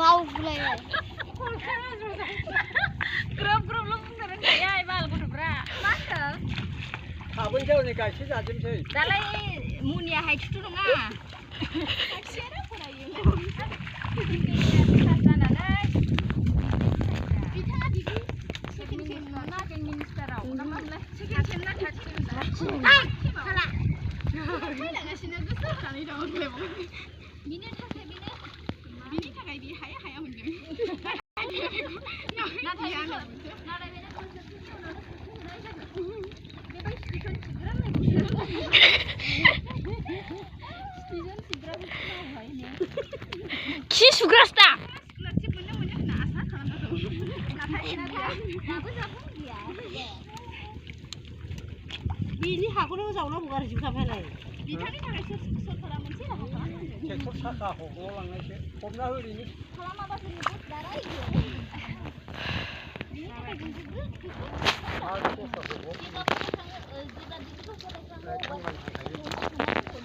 बावगुलायबाय ग्रोब ग्रोब बुंनो रोंखाया बाल गथ'फ्रा मा होनदों साबोनसो हनै गाइखेर जाजोबसै दालाय मुनिया हायथुथु नङा खाथियानो फरायो जानानै बिथाङा बिदि सेकेन्ड सेम ना जों मिनिस्टाराव ना मामोनलाय सेकेन्ड सेम ना थार्ड सेम ना हाला फैलागासिनो गोसो होनानै दं बिनि थाखाय बि हाया मोनगोन नाथाय खि सुग्रासो दा बिनि हाखौनो जावनांगौ गारजोबखाबायलाय बिथांनि थाखाय सोरखारा मोनसे राहा खालामनांगोन ट्रेक्टर साखा हगलांनायसो फबना ओरैनो खालामाबाथ' दाराय बिनि थाखाय जों आरो दस्रा हगौ